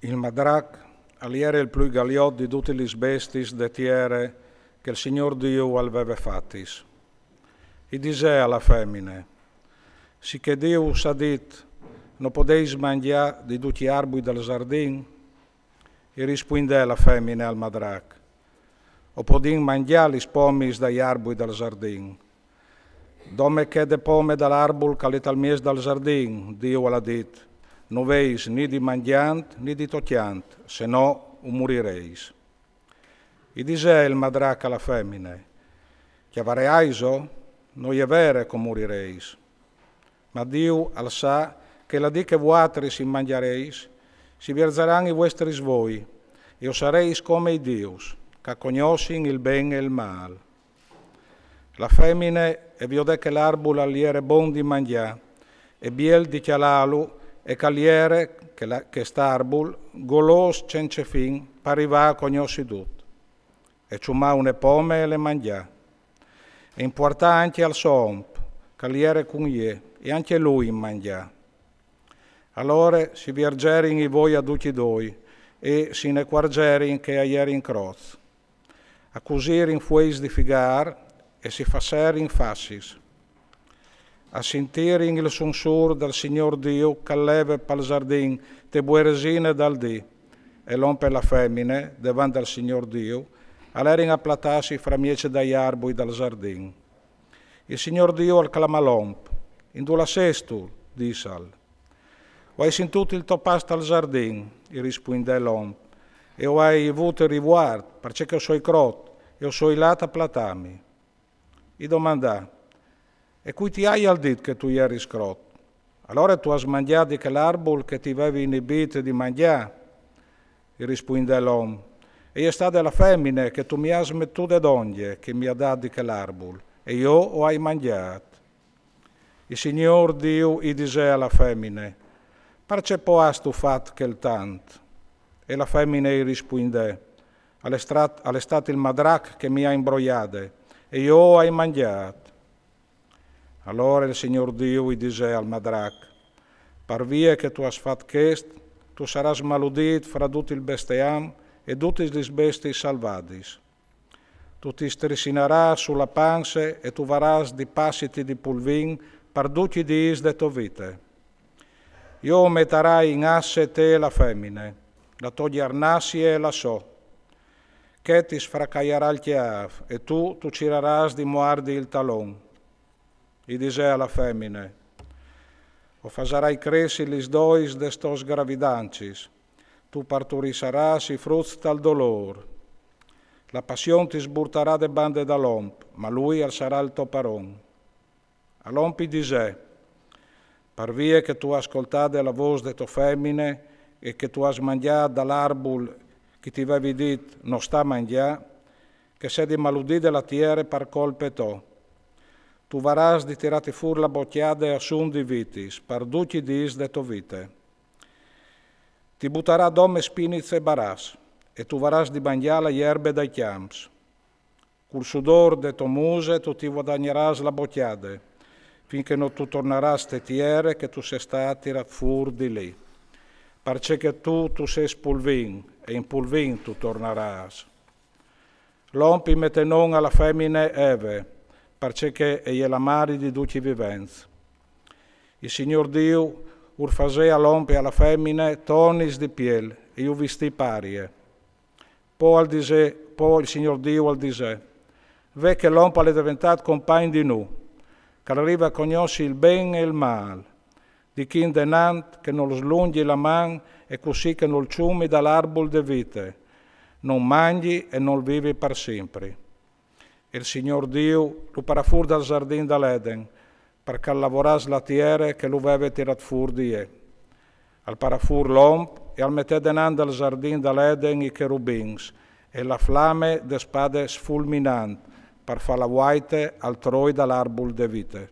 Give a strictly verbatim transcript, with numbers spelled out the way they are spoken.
Il madrac al jere il plui galiot di dutis lis bestiis de tiere che il Signôr Diu al veve fatis. I disè a la femine: Si che Diu us à dit: No podeis mangjâ di ducj i arbui dal zardin? I rispuindè la femine al madrac: O podìn mangjâ lis pomis dai arbui dal zardin. Dome chê de pome dal arbul che al è tal mieç dal zardin, Diu al à dit: No veis ni di mangjânt ni di tocjânt, se no o morireis. I disè il madrac a la femine: Cjavareaiso? No je vere che o morireis. Ma Diu al sa che la dì che vuatris i mangjareis, si vierzaràn i vuestris voi, e o sareis come i dius, che a cognossin il ben e il mâl. La femine e viodè che l'arbul al jere bon di mangjâ, e biel di cjalâlu, e che al jere, che la, chest arbul, golôs cence fin, par rivâ a cognossi dut. E e cjumà une pome e le mangjà. E e impuartà ancje al so om, che al jere cun jê, e ancje lui i mangjà. Alore si vierzerin i voi a ducj i doi, e si inacuarzerin che a jerin crots. A cusirin fueis di figâr, e si fasserin fassis. A sintirin il sunsûr dal Signôr Diu che al leve pal zardin te bueresine dal dì, e l'om e la femine, devant dal Signôr Diu, a lerin a platâsi framieç dai arbui dal zardin. Il Signôr Diu al clamà l'om: Indulà sêstu? Dissal. O ai sintût il to pas tal zardin, i rispuindè l'om, e o ai vût rivuart, parcè che o soi crot, e o soi lât a platâmi. I domandà: E cui ti aial dit che tu jeris crot? Alore tu âs mangjât di chel arbul che ti vevi inibît di mangjâ? I rispuindè l'om: E je stade la femine che tu mi âs metude dongje che mi à dât di chel arbul, e jo o ai mangjât. Il Signôr Diu i disè a la femine: Parcè po âstu fat chel tant? E la femine i rispuindè: Al è stât, al è stât il madrac che mi à imbroiade, e jo o ai mangjât. Alore il Signôr Diu i disè al madrac: Par vie che tu âs fat chest, tu sarâs maludît fra dut il bestiam e dutis lis bestiis salvadis. Tu ti strissinarâs su la panse e tu varâs di passiti di pulvin par ducj i dîs de tô vite. Jo o metarai in asse te e la femine, la tô gjarnassie e la sô. Chê ti sfracaiarà il cjâf e tu tu cirarâs di muardi il talon. I disè a la femine: O fasarai cressi lis dois des tôs gravidancis, tu parturissarâs i fruts tal dolôr. La passion ti sburtarà de bande dal om, ma lui al sarà il to paron. Al om i disè: Par vie che tu âs scoltade la vôs de tô femine e che tu âs mangjât dal arbul che ti vevi dit: No sta mangjâ, che sedi maludide la tiere par colpe tô. Tu varâs di tirâti fûr la bocjade a sun di vitis, par ducj i dîs de tô vite. Ti butarà dome spiniis e barâs, e tu varâs di mangjâ la jerbe dai cjamps. Cul sudôr de tô muse tu ti vuadagnarâs la bocjade, fin che no tu tornarâs te tiere che tu sês stât tirât fûr di li. Parcè che tu, tu sês pulvin, e in pulvin tu tornarâs. L'om i metè non a la femine Eve, parcè che e je la mari di ducj i vivents. Il Signôr Diu ur fasè a l'om e a la femine tonis di piel e ju vistì parie. Po al disè, po il Signôr Diu al disè: Ve che l'om al è deventât compagn di nô, che al rive a cognossi il ben e il mâl. Di chi indenant che nol slungji la man e cussì che nol cjumi dal arbul de vite, nol mangji e nol vivi par simpri. E il Signôr Diu lu parà fûr dal zardin dal Eden, par che al lavoràs la tiere che lu veve tirât fûr di jê. Al parà fûr l'om e al metè denant dal zardin dal Eden i cherubins e la flame de spade sfulminant, par fâ la vuaite al troi dal arbul de vite.